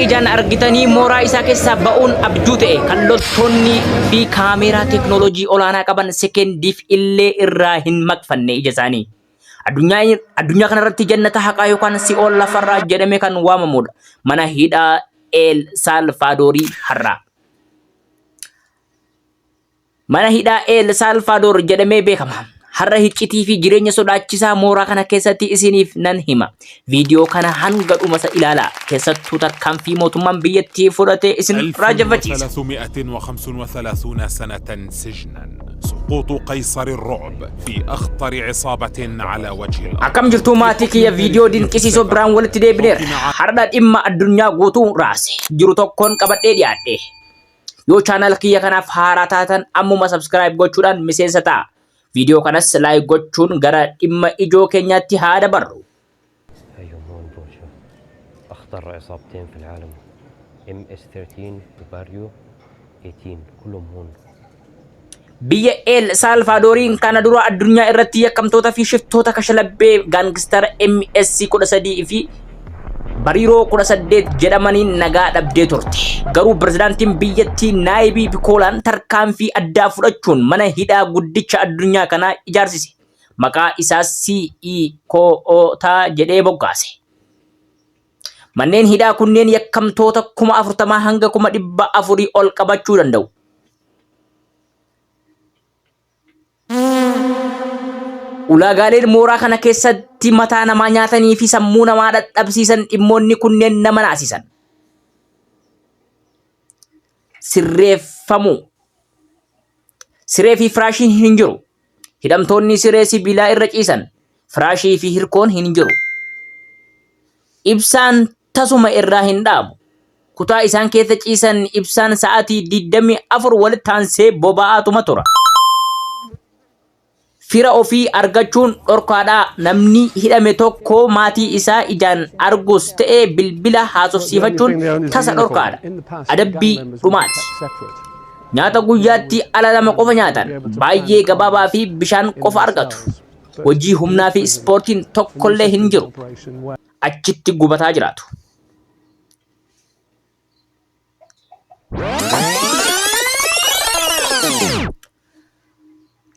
ijaan argitanii mooraa isaa keessaa ba'uun abjuu ta'e kan loltoonni fi kaameeraa teeknooloojii olaanaa qaban sekendiif illee irraa hin maqfanne ija isaanii. Addunyaa addunyaa kanarratti jannata haqaa yookaan si'ool lafarraa jedhamee kan waamamudha. Mana hidhaa El Saalvaadorii har'aa. Mana hidhaa El Saalvaadoor jedhamee beekama. Har'a hiccitii fi jireenya sodaachisaa mooraa kana keessatti isiniif nan hima. Viidiyoo kana hanga dhumasa ilaalaa. Keessattuu tarkaanfii mootummaan biyyattii fudhate isin raajeffachiisa. 1335 سنة سجنا، سقوط قيصر الرعب في أخطر عصابة على وجه الأرض. Akkam jirtuu maatii kiyya, viidiyoo dinqisiisoo biraan walitti deebineerra. Har'a dhimma addunyaa guutuu raase jiru tokkoon qabadhee dhiyaadhe. Yoo channel kiyya kanaaf haaraa taatan ammuma subscribe gochuudhaan miseensa ta'a. Viidiyoo kanas like gochuun gara dhimma ijoo keenyaatti haa dabarru. هيهم هون بوشا، أخطر عصابتين في العالم، MS 13 وباريو 18، كلهم هون. Biyya El Saalvaadooriin kana dura addunyaa irratti yakkamtoota fi shiftoota kashalabbee gangster MS 13 fi Bariiroo 18 jedhamaniin nagaa dhabdee turte. Garuu pirezidaantiin biyyattii Naayibii Bikoolaan tarkaanfii addaa fudhachuun mana hidhaa guddicha addunyaa kanaa ijaarsise. Maqaa isaas CEKOTA jedhee moggaase. Manneen hidhaa kunneen yakkamtoota 40,000 hanga 400,000 ol qabachuu danda'u. Ulaagaaleen mooraa kana keessatti mataa namaa nyaatanii fi sammuu namaa dadhabsiisan dhimmoonni kunneen nama naasisan. Sirreeffamuu. Siree fi firaashiin hin jiru. Hidhamtoonni siree sibiilaa irra ciisan. Firaashii fi hirkoon hin jiru. Ibsaan tasuma irraa hin dhaamu. Kutaa isaan keessa ciisan ibsaan sa'aatii 24 walitti aansee boba'aatuma tura. Fira ofii argachuun dhorkaadhaa. Namni hidhame tokko maatii isaa ijaan argus ta'e bilbila haasofsiifachuun tasa dhorkaadha. Adabbii dhumaati. Nyaata guyyaatti ala lama qofa nyaatan. Baay'ee gabaabaa fi bishaan qofa argatu. Hojii humnaa fi ispoortiin tokkollee hin jiru. Achitti gubataa jiraatu.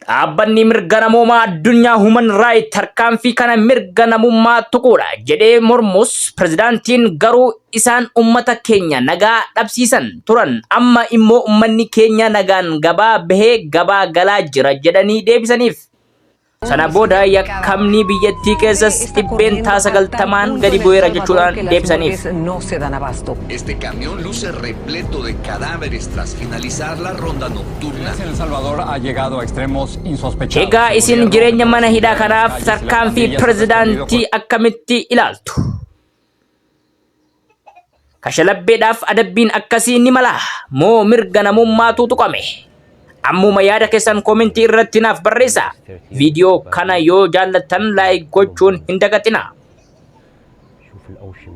Dhaabbanni mirga namoomaa addunyaa Human Rights tarkaanfii kana mirga namummaa tuquudha jedhee mormus, pirezidaantiin garuu isaan ummata keenya nagaa dhabsiisan turan, amma immoo ummanni keenya nagaan gabaa bahee gabaa galaa jira jedhanii deebisaniif. Sana booda yakkamni biyyattii keessas 90% gadi bu'eera jechuudhaan deebisaniif. No se dan abasto. Este camión luce repleto de cadáveres tras finalizar la ronda nocturna. En El Salvador ha llegado a extremos insospechados. Egaa isin jireenya mana hidhaa kanaaf tarkaanfii pirezidaantii akkamitti ilaaltu? Kashalabbeedhaaf adabbiin akkasii ni malaa moo mirga namummaatu tuqame? Ammuma yaada keessan koomentii irratti naaf barreessaa. Viidiyoo kana yoo jaallattan like gochuun hin dagatinaa. شوف الأوشم